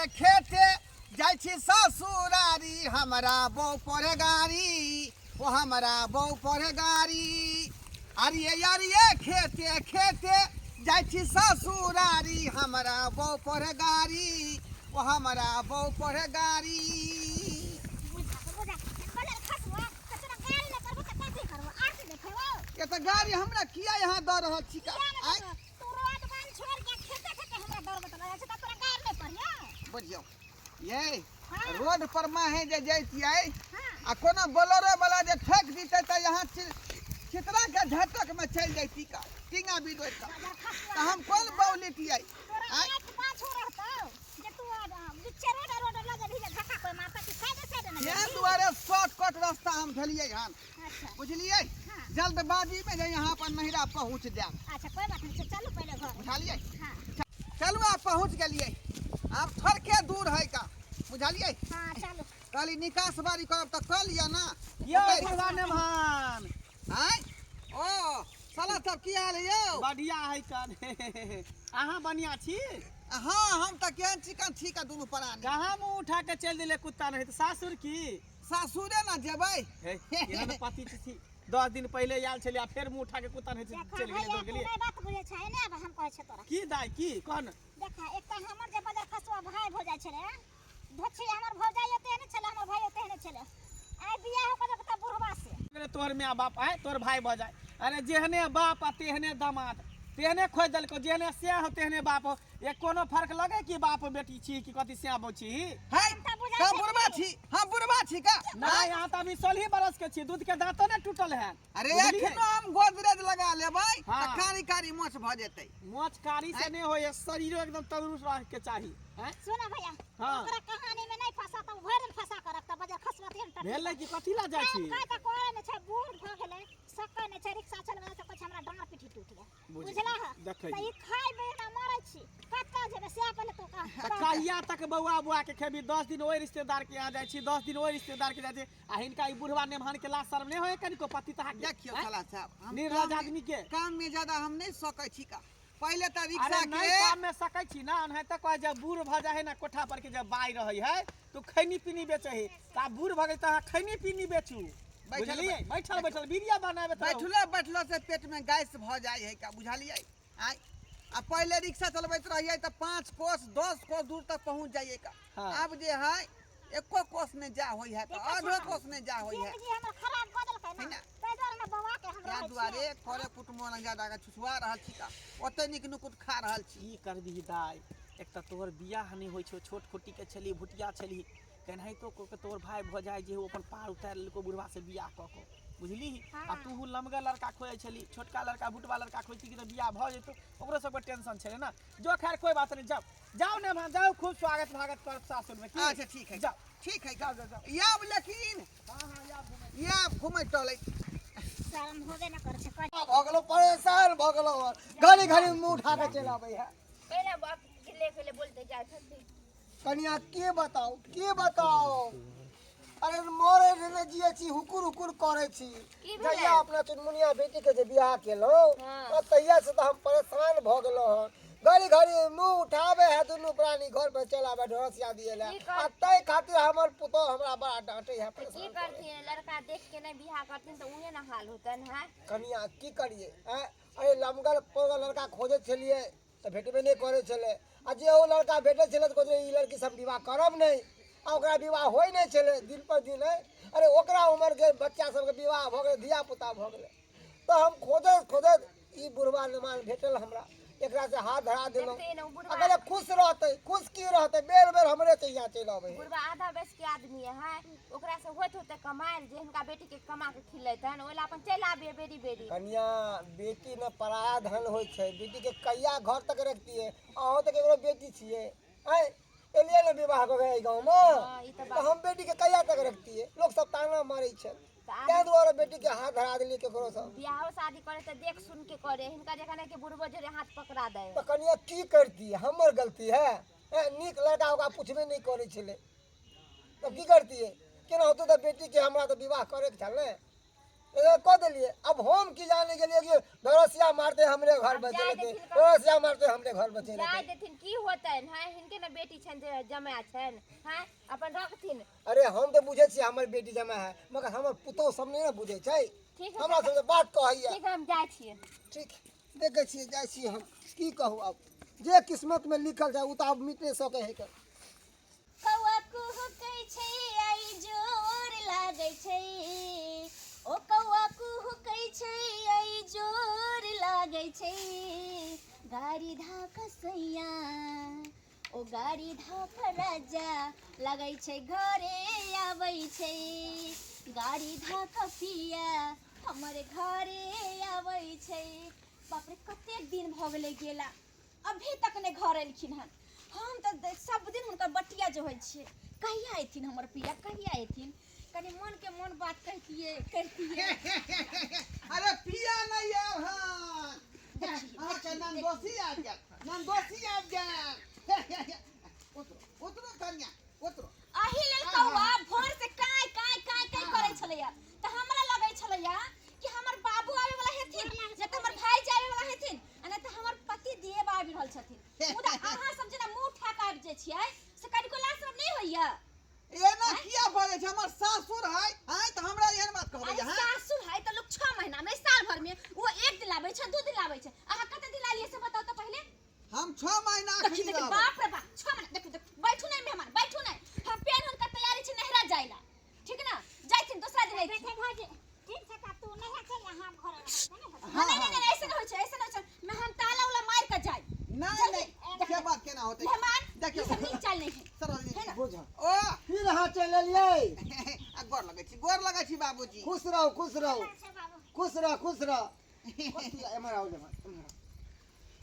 खेते जाइ छी ससुरारी, हमरा बौ पर गाड़ी, ओ हमरा बौ पर गाड़ी। अरिये अरिये खेते खेते जाइ छी ससुरारी, हमरा बौ पर गाड़ी, ओ हमरा बौ पर गाड़ी। ये तऽ गाड़ी हमरा किया यहाँ दऽ रहल छी का? आँय? बुझियौ ये रोड पर माहे जे जैतियै आ कोनो बोलेरो वाला जे ठोकि दितै तऽ यहाँ चितरा के झटक में चलि जैती का टींगा बिगड़ि कऽ, तऽ हम कोन बौ लेतियै? आँय? एहि दुआरे शॉर्टकट रास्ता हम भेलियै हन, बुझलियै? जल्दबाजी में जे यहाँ अपन नहिरा पहुँच जायब। अच्छा, कोई बात नहीं, चलू पहले घर। बुझलियै? हाँ। चलू, आब पहुँच गेलियै, आब थोड़के दूर है का, बुझलियै? हाँ, चलू। कहली निकास बारी करब तऽ कऽ लिअ ना। यौ बुढ़वा नेमहान। आँय, ओ साला सब की हाल है यौ? बढ़िया है कन, अहाँ बढ़िया छी? हाँ, हम तऽ केहन चिकन ठीक है दुनू प्राणी। कहाँ मुँह उठा के चलि देले कुत्ता नहीं तऽ सासुर की? सासुरे ना जेबै। हे, एहन पति छी, 10 दिन पहिले आयल छलियै आ फेर मुँह उठा के कुत्ता नहीं देखा चलि गेलै, भैया, दौड़ तू गेलियै। नहीं बात बुझै छै ने, आब हम कहै छै तोरा। की दाइ, की कह ने। देखा, एक तऽ हमर जे बजर खसुआ भाय भऽ जाइ छलै, धोछी हमर भौजाइ ओते ने छलै, हमर भाय ओते ने छलै। आइ बियाह हो के तऽ बुढ़वा से अरे तोहर माय बाप आय तोहर भाय भऽ जाय। अरे जेहने बाप आ तेहने दामाद, तेहने खोजि देलको, जेहने से हो तेहने बाप हो, एक कोनो फर्क लगे कि बाप बेटी छी कि कथी से बो छी? है हम तऽ बुझै का छियै बुढ़वा की। छी? हम बुढ़वा छी का? ना, यहाँ तऽ अभी 16 बरस के छी, दूध के दांतो ने टूटल है। अरे बुझलियै? एखनो हम गोदरेज लगा लेबै हाँ। तऽ कारी कारी मोछ भऽ जेतै। मोछ कारी से नहीं होय, शरीरो एकदम तंदुरुस्त रहे के चाही। हैं? सुन भैया। हाँ। ओकरा कहानी में नहीं फंसा तऽ भरि दिन फंसा के रखता बजर खसवा तेहन टटका। भेल कि कथी ला जाइ छी? काम काज तऽ करे नहि छै, बूढ़ भऽ गेलै, सकै नहि छै, रिक्शा चलबै तऽ कहै छै हमरा डाँड़ पीठी टूटि गेल। बुझला हँ? देखै तऽ ई खाइ बेर मरै छी, कतऽ जेबै से पहिले तू कह। तऽ कहिया तक बौआ बौआ के खेबी? 10 दिन ओहि रिश्तेदार के यहाँ जाइ छी, 10 दिन ओहि रिश्तेदार के जाइ छी, आ हिनका ई बुढ़वा नेमहान के लाज शर्म नहि होय कनिको पति तहा के? देखियौ आँय? साला साहब, हम निर्लज आदमी के। काम में ज्यादा हम नहीं सकै छी का, पहिले तऽ अरे रिक्शा नहीं के काम में सकै छी ना, एनाहिते कहै जब बूढ़ भऽ जाइ है ना, कोठा पर के जब बाइ रहै है तो खैनी पीनी बेचै है, तऽ आब बूढ़ भऽ गेल तऽ अहाँ खैनी पीनी बेचू। बैठल बुझलियै? बैठल बैठल बीड़िया बनाबे तऽ बैठलो बैठलो से पेट में गैस भऽ जाइ है का, बुझलियै? आँय, आ पहिले रिक्शा चलबैत रहियै तऽ 5 कोस 10 कोस दूर तक पहुँच जाइए का। हाँ। आब जे है एको कोस नहि जा होइ है, तऽ आधो कोस नहि जा होइ है। जिंदगी हमर खराब कऽ देलकै है ना, ना? ताहि दुआरे ने बौआ के हम ताहि रहै दुआरे छियै। करे कुटुम्ब लग ज्यादा के छुछुआ रहल छी का, ओते नीक नुकुत खा रहल छी। की करबिही दाइ, एक तऽ तोहर बियाह नहि होइ छौ, छोट खोटी के छलही, भुटिया छलही, केनाहितो कऽ के तोहर भाय भऽ जाइ जे ओ अपन पार उतारि लेलको बुढ़वा से बियाह कऽ कऽ, बुझलिही? आ तूहू लमगर लड़का खोजै छलही, छोटका लड़का भुटबा लड़का खोजती कि तऽ बियाह भऽ जेतौ, ओकरो सबके टेंशन छलै ने। जो खैर कोई बात नहीं, जाओ जाओ ने वहाँ जाओ, खूब स्वागत भागत कर सासुर में की? अच्छा ठीक है, जाओ। ठीक है। जाओ, जाओ, जाओ। याब लेकिन हाँ हाँ याब घुमै याब घुमै टहलै। शरम होबे न करै छै। भऽ गेलौ, परेशान भऽ गेलौ, घड़ी घड़ी मुँह उठा कऽ चलि आबै है। पहिले बाप के ले बोलते जाइ छथिन। कनिया के बताउ, के बताउ, अरे मरे ने जिए छी, हुकुर हुकुर करै छी। की भेलै? जहिया अपना चुनमुनिया बेटी के जे बियाह केलहुँ हाँ। तहिया से तऽ हम परेशान भऽ गेलहुँ हन। घड़ी घड़ी मुँह उठाबै है, दुनू प्राणी घर पर चलि आबै ढोरसिया दिए लए, की कर- आ ताहि खातिर हमर पुतोह हमरा बड़ा डाँटै है। तऽ की परेशान करै। करथिन, लड़का देख के नहि बियाह करथिन तऽ उहे ने हाल होतनि है। कनिया की करियै आँय? अरे लमगर पोगर लड़का खोजै छलियै तऽ भेटबे नहि करै छलै, आ जे ओ लड़का भेटै छलै तऽ कहै छलै ई लड़कीसँ हम विवाह करब नहि, आ ओकरा विवाह होइ नहि छलै दिन पर दिन। अरे ओकरा उमरके बच्चा सबके विवाह भऽ गेलै, धिया पुता भऽ गेलै, तऽ हम खोजैत खोजैत ई बुढ़वा नमान भेटल हमरा, एकरासँ हाथ धरा देलहुँ। देखते ने ओ आ बुढ़वा कहलियै खुश रहतै, खुश की रहतै, बेर बेर हमरे चैया चलि अबै है। बुढ़वा आधा बैस के आदमी है, ओकरा से होइत होते कमायल जे हिनका बेटी के कमा के खिलेतनि, ओहि ला अपन चलि आबियै बेरी बेरी। कनिया, बेटी ने पराया धन होइ छै, बेटी के कहिया घर तक रखतियै? अहूँ तऽ केकरो बेटी छियै। आँय, एलियै ने विवाह कऽ के एहि गाँवमे, हँ, ई तऽ तऽ बात हम बेटी के कहिया तक रखतियै? लोक सब ताना मारै छै, तऽ आब ताहि दुआरे बेटी के हाथ धरा देलियै केकरोसँ। बियाहो शादी करे तऽ देख सुन के करे, हिनका जकाँ नहि कि बुढ़बो जोरे हाथ पकड़ा दै। तऽ कनिया की करतियै, हमर गलती है? नीक लड़का ओकरा पुछबे नहि करै छलै तऽ की करतियै? केना होतै तऽ बेटीके हमरा तऽ विवाह करैके छल ने। कऽ देलियै। आब हम की जाने गेलियै कि डरसिया मारते हमरे घर आब बचेलकै, जाय देथिन डरसिया मारते हमरे घर बचेलकै। जाय देथिन की होतनि हैं, हिनके ने बेटी छनि जे जमाय छनि हैं, अपन रखथिन। अरे हम तऽ बुझै छियै हमर बेटी जमाय है, मगर हमर पुतोहु सब नहि ने बुझै छै। ठीक है हमरा सबके बात कहैया। ठीक है, हम जाइ छियै। ठीक, देखै छियै, जाइ छियै हम। की कहू, आब जे किस्मत में लिखल छै ओ तऽ आब मिट नहि सकै है। कौआ कुहकै छै आइ जोर लागै छै, ओ कौआ कुहकै छै आइ जोर लागै छै, गाड़ी धाक सैया, ओ गाड़ी धाक राजा, लगै छै घरे आबै छै, गाड़ी धाक पिया हमर घरे आबै छै। बाप रे, कतेक दिन भऽ गेलै गेला, अभी तक नहि घर एलखिन हन। हम तऽ सब दिन हुनकर बटिया जो होइ छियै, कहिया एथिन हमर पिया, कहिया एथिन, कनि मनके मन बात कहितियै कहितियै। अरे पिया नहीं आयल हन, अहाँके ननदोसी आबि गेल, ननदोसी आबि गेल। उतरो उतरो कनिया, उतरो। अही लेल कौआ भोर से काय काय काय काय करै छलैया, तऽ हमरा लगै छलैया कि हमर बाबू आबै वाला हेथिन, नहि तऽ हमर भाई आबै वाला हेथिन, आ नहि तऽ हमर पति देव आबि रहल छथिन। मुदा अहाँ सब जेना मुँह उठा कऽ आबि जाइ छियै से कनिको लाज शरम नहि होइया? एना किया बजै छै? हमर सासुर है आँय, तऽ हमरा एहन बात कहबै अरे अहाँ? सासुर है तऽ लोग 6 महीना में, साल भर में वो एक दिन लाबै छै, 2 दिन लाबै छै। अहाँ कते दिन लालियै से बताउ तऽ पहिले। हम 6 महीना देखी अखनी देखी रहबै। बाप रे बाप, 6 महीना। देखू देखू, बैठू नहीं मेहमान, बैठू नहीं। हम पेन हुनकर तैयारी छै नहरा जाइला, ठीक ना? जाइथिन दोसरा दिन अइथिन। बैठे भौजी, ठीक छै, तऽ तू नहिया चलि आ, हम घरे रहब, नहि होतै? हाँ, नहीं नहीं नहीं, ऐसे नहीं होइ छै, ऐसे नहीं होइ छै। मैं हम ताला उला मार के जाय। नहीं नहीं, से बात केना होतै? मेहमान, देखियौ। ई सब नीक चाल नहीं है। सरल है ना? बुझ ओ फिर अहाँ चलि एलियै। आ गोर लगै छी, गोर लगै छी बाबूजी। खुश रहू, खुश रहू। छै बाबू। खुश रह, खुश रह। कथी ला एम्हर आउ, एम्हर एम्हर आउ।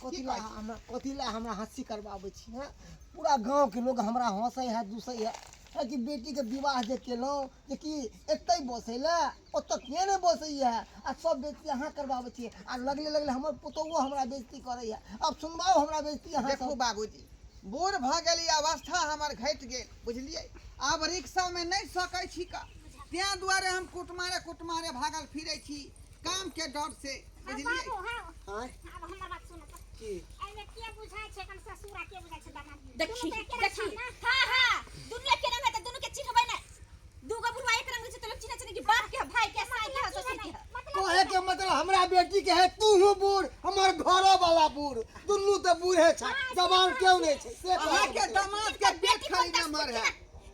कथी ला हमरा, कथी ला हमरा हँसी करबाबै छी? हँ, पूरा गाँवके लोग हमरा हँसै है, दुसै है, है कि बेटीके विवाह जे केलहुँ जे कि एतै बसै लए, ओतऽ किए नहि बसैए? आ सब बेइज्जती अहाँ करबाबै छियै, आ लगले लगले हमर पुतोहुओ हमरा बेइज्जती करैए। आब सुनबाउ हमरा बेइज्जती अहाँ देखू सब। बाबूजी, बूढ़ भऽ गेली, अवस्था हमर घटि गेल, बुझलियै? आब रिक्शामे नहि सकै छी का, तें दुआरे हम कुटमारे कुटमारे भागल फिरै छी कामके डर से, हँ बुझलियै? बाबू, हँ। आँय? आब हमर बात सुनू तऽ। की? एहिमे के बुझाइ छै एखन ससुर आ के बुझाइ छै दामाद? देखी दुनू तऽ एके रंग देखी छै ने? हाँ हाँ, दुनू एके रंग है तऽ दुनू के चिन्हबै नहीं। दूगो बुढ़वा एक रंग छै तऽ लोग चिन्है छै ने कि बाप के है, भाई के है, साई के है, ससुर के है। मतलब कहे के मतलब हमरा बेटी के है, तू हूँ बूढ़, हमर घरो वाला बूढ़, दुनू तऽ बूढ़े छै, जवान केओ नहि छै से कहे के अहाँके मतलब। दामाद के पेट बेटी खाली कोन नमहर है।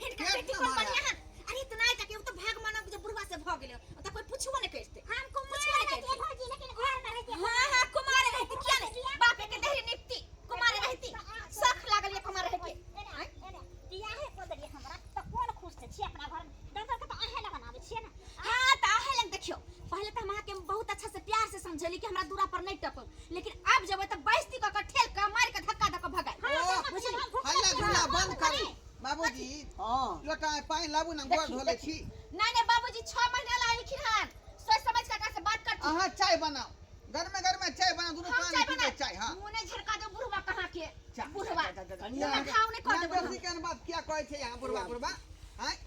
हिनकर पेट बेटी कोन नमहर है। बढ़िया है। अरे इतना ही तक तो भाग मानव जे बुढ़वा से भ गेलै, ओतऽ कोई पुछबो नहीं करते। हम पुछबो कुमार नहीं रहतियै करते। भौजी, लेकिन घरमे रहितियै। हाँ हाँ, कुमार रहती, किया नहीं? बाप के दहरी निपती कुमार रहती, शौक लागल ये कुमार रह के। एने एने बियाहे कऽ देलियै हमरा तऽ कोन खुश छै छियै अपना घरमे? डॉक्टर के तऽ अहें लगन आबै छियै ने? हाँ तऽ अहे लग। देखियो, पहले तऽ हम अहाँके बहुत अच्छा से प्यार से समझेली कि हमरा दूरा पर नहीं टपब, लेकिन अब जब तऽ बेइज्जती कऽ के, ठेल के, मार के, धक्का दऽ के भगाई। ओ बुझली? हल्ला गुल्ला बंद करू बाबूजी। हँ। लोटा मे पानि लाबू ने, गोर धो लै छी। नहीं नहीं बाबूजी, 6 महीना ला एलखिन हन, सोच समझ के एकरा से बात करती। अहाँ चाय बनाउ, गरमे गरमे चाय बनाउ, दुनू हम प्राणी चाय पीबै बनाए चाय। हाँ। मुँह नहीं झरका दो बुढ़वा कहाँ के। जा, बुढ़वा जा, जा, जा, जा। मुँह में घाव नहीं कर देबो हम। ननदोसी के बात किया कहै छै अहाँ बुढ़वा बुढ़वा आँय?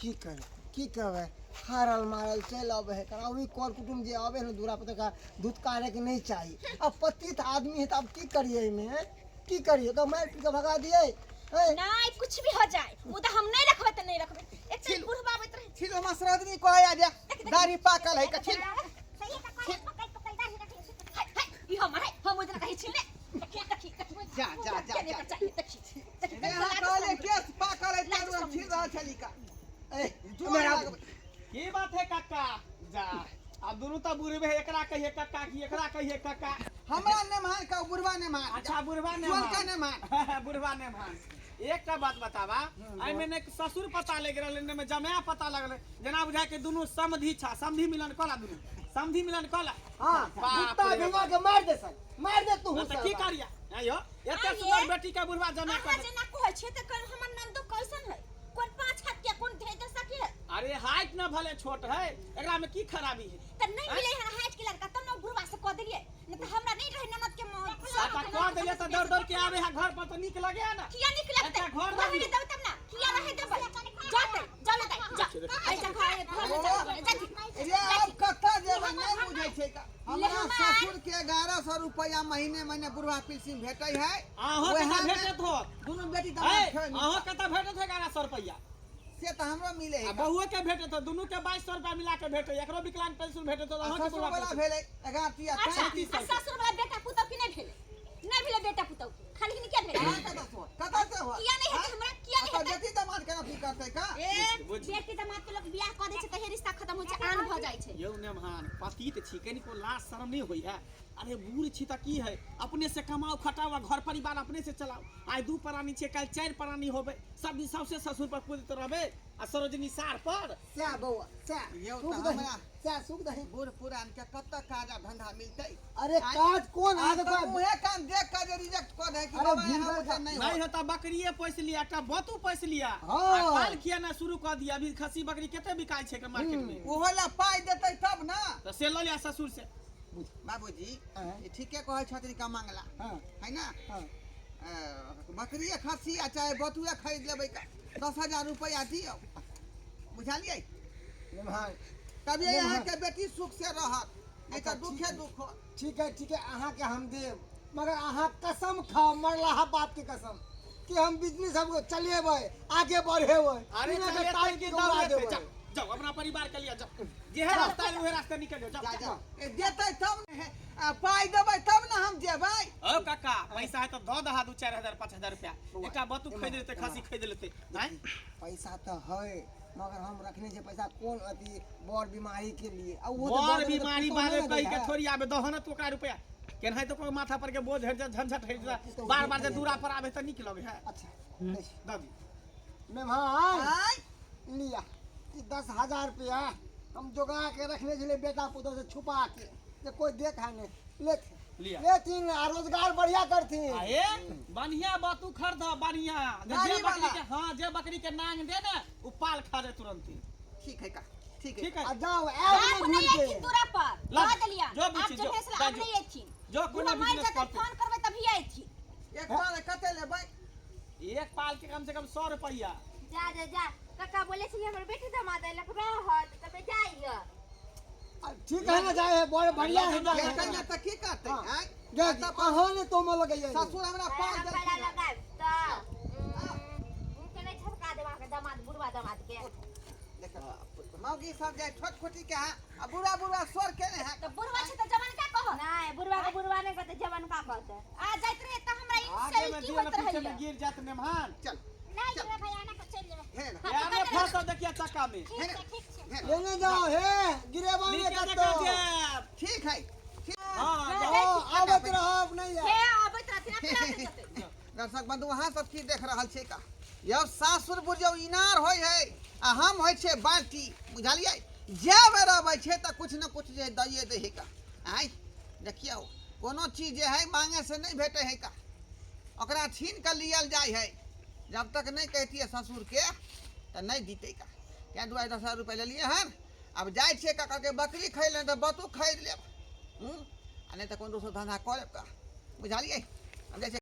की करे, की कहबै, हारल मारल चलि अबै है। अभी कर कुटुम्ब जे अबै है ने दूरा पर तकरा धुतकारे के नहि चाही। अब पतित आदमी है तऽ आब की करियै एहिमे, की करियै? ओकरा मारि पीट कऽ भगा दियै? हैं? नहीं, कुछ भी हो जाए मुदा हम नहीं रखबै तऽ नहीं रखबै। एक छिल। बुढ़वा आबैत रहे। छिल, हमरा सरदनी कहै आ जे दाढ़ी पाकल है के, छिल। सही तऽ कहै, पकड़ि पकड़ि दाढ़ी रखै छै। हाय हाय, ई हम है, हम ओहि दिन कहै छी ने, देखी देखी देखी। जा जा जा के जा। चाहिए, देखी देखी। रे अहाँ कहलियै केस पाकल है, ताहि दुआरे हम छील रहल छली का। ए, जोर एम्हर आबू। लगबै। की बात है काका? जा, आब दुनू तऽ बुढ़बे है, एकरा कहिए काका कि एकरा कहिए काका? हमरा नहि मान का, बुढ़वा नहि मान। अच्छा, बुढ़वा ने जुअनका मान। नहि मान। बुढ़वा ने मान। एकटा बात बताबा, एहिमे ने ससुर पता लागि रहलै ने जमाया पता लगलै, जेना बुझाय के दुनू समधि छा, समधि मिलन कला, दुनू समधि मिलन कला। हाँ। बाप कुत्ता रे भिंगा के मारि दे सन, मारि दे तू। तऽ की करिया आइयो, एते आइये। सुंदर बेटी के बुढ़वा जमा कर अहाँ दे। जेना कहै छियै तऽ कल हमर नंदो कैसन है, कोन 5 हाथ के, कोन ढेर दशा के है। अरे हाइट न भले छोट है, एकरा में की खराबी है? तऽ नहीं मिले हन हाइट के लड़का तब न बुढ़वा से कह देलियै, नहीं तऽ हमरा नहीं रहे ननद के आ तऽ कह देलियै तऽ दौड़ दौड़ के आबे है घर पर तऽ नीक लगे है ना? किया नीक लगतै? एकटा घर रहे दबी। देबै तब ना। किया रहे देबै? जाते जाले दाइ जा, ऐसा घर घर में जा जाती। रे आब कतऽ महीने महीने बुढ़वा पेंशन भेटै है। अहाँ वएह कतऽ मे भेटत होत? दुनू बेटी ऐ, दमाद खेबै। अहाँ कतऽ भेटत हो 1100 रुपैआ? से तऽ हमरो मिले है। आ बहुओ के भेटत हो, दुनू के 2200 रुपैआ मिला के भेटै, एकरो विकलांग पेंशन भेटत हो, अहाँ के ससुर बुढ़वा वाला पेंशन। भेलै 11 तिया अच्छा, 33। आ ससुर वाला बेटा पुतहु के नहि भेलै? नहि भेलै बेटा पुतहु के, खाली हिनके भेलै। अहाँ कतऽ से होत? कतऽ से होत? किया नहि हेतै हमरा? किया नहि तऽ हेतै? बेटी दमाद केना की करतै का? ए, बुझी। बेटी दमाद के लोक बियाह कऽ दै छै तहिये रिश्ता खत्म होइ छै, आन भऽ जाइ छै। यौ नेमहान, पतित छी, कनिको लाज शरम नहि होइ है? अरे बूढ़ छी तऽ की है, अपने से कमाओ खटाओ आ घर परिवार अपने से चलाओ। आइ दू प्राणी छियै, काल्हि चारि प्राणी होबै, सब दिन सबसे ससुर पर कूदैत रहबै आ सरोजनी सार पर। सएह बौआ सएह। यौ सुख तऽ दही हमरा सएह सुख दही। बूढ़ पुरान के कतऽ काज आ धंधा मिलतै? अरे काज कोन आ अहाँके तऽ उहे काम देख कऽ जे रिजेक्ट कऽ दै कि अरे बाबा भीड़ यहाँ भाड़ बुझे नहि नहीं होत। होता बकरिए पोसि लिया, एकटा बतू पोसि लिया। हाँ। आ पाल खियाना शुरू कऽ दिया। अभी खस्सी बकरी कते बिकाइ छै मार्केट में। ओहो ला पाइ देतै तब ना। तऽ से लऽ लिया ससुर से। बाबूजी, हाँ। ई ठीके कहै छथिन का मंगला हाँ है ना? हाँ। बकरिए खस्सी आ चाहे बतुए खरीद लेबै का, 10,000 रुपैआ दियौ, बुझलियै? भाई तभी नहीं, अहाँके बेटी सुख से रहत, नहीं तऽ अच्छा, दुखे ठीक है। दुख होत। ठीक है ठीक है, अहाँके हम देब, मगर अहाँ कसम खाओ मरलाहा बाप के कसम कि हम बिजनेस हम चलेबै, आगे बढ़ेबै। अरे बिना के चलेतै टाइट कि के उड़ा दौड़ेतै? देबै। जाओ जाओ, अपना परिवार के लिए जाओ, जेहे रास्ता है उहे रास्ते निकल जाओ। जा जाओ। जा, ए, देतै तब ने है, आ, पाइ देबै तब ने हम जेबै। ओ काका, पैसा है तो दऽ दहा दू 4,000 5,000 रुपया, एकटा बतू खरीद लेतै, खस्सी खरीद लेतै। आँय? पैसा तऽ है, मगर हम रखने छै पैसा कोन अथी बर बीमारी के लिए, आ ओहो तऽ बर दऽ देबै तऽ बीमारी पुतोह बारे नहि ने कहि के दै है। थोड़ी आबे दहो ने तू ओकरा रुपया, केनाहितो कोई माथा पर के बोझ हटि जा, झंझट हटि जा। बार बार जे दूरा पर आबे तऽ नीक लगे है। अच्छा दै छी। दऽ दी। मेहमान आँय? लिया ई 10,000 रुपया हम जोगा के रखने छलियै बेटा पुतोह से छुपा के, जे कोई देखा नहीं। लेथिन। लिया। लेथिन आ रोजगार बढ़िया करथिन। आ ए बढ़िया बातू खरीद, बढ़िया जे दाढ़ी जे बकरी वाला। के, हाँ, जे बकरी के नांग दे ने उ पाल खा दे तुरंत। ठीक है का, ठीक है। ठीक है। आ जाओ आयब आब नहि नहि घुरि अयथिन के। दूरा पर। ला, दऽ देलियनि। जो बुच्ची, आब जो, जे फैसला जा आब जो। नहि अयथिन। जो कोनो बुढ़ा मरि बिजनेस जेतै, करतै। फोन करबै तभी अयथिन। एक पाल कते लेबै? एक पाल के कम से कम 100 रुपया। जा जा जा, काका बोले छलियै हमर बेटी दमाद अयलक रहत तबे जाइए। आ, ठीक है ना, जाए है बड़ बढ़िया है जाए हेतै है। ने तऽ की करतै? हाँ। आँय? जा जी, अहाँ ने तो लगैया। ससुर हमरा पाइ हम पहला देलखिन। लगायब तऽ हुनके नहि छटका देब अहाँके दमाद, बुढ़वा दमाद के। देखो, मौगी सब जाय छोट खोटी के है आ बुढ़ा बुढ़ा स्वर केने है। तऽ बुढ़वा छै तऽ जवान का कहत? नहि, बुढ़वा के बुढ़वा नहि कहतै, जवान का कहतै? आ जाइत रहे तऽ हमरा आगे में इंसल्ट दियो होइत ना, पीछे में रहैया। गिर जात मेहमान। चल। नहि जेबै भैया, एना कऽ चलि जेबै। हे ना। हाँ, यार तऽ में फंसो देखिया चक्का में। ठीक छै, ठीक छै। हे ना। लेने जाओ हे, गिरेबा नीचे नहि देखा कतौ। जायब। ठीक है, ठीक। हाँ जाओ। हाँ, आबैत रहब नहि हे आयब। आबैत रहथिन, अपना से जेतै। दर्शक बंधु, अहाँ सब की देख रहल छियै का? यौ सासुर बुझियौ इनार होइ है आ हम होइ छियै बाल्टी, बुझलियै? जे बेर अबै छै तऽ कुछ ने कुछ जे दैए दै है का। आँय देखियौ, कोनो चीज जे है मांगे से नहि भेटै है का, ओकरा छीन कऽ लियल जाइ है। जब तक नहि कहितियै ससुरके तऽ नहि दितै का। ताहि दुआरे 10,000 रुपैआ लेलियै हन। आब जाइ छियै का, कहलकै बकरी खरीद लेब तऽ बतू खरीद लेब, आ नहि तऽ कोनो दोसर धन्धा कऽ लेब का, बुझलियै? आब जाइ छियै।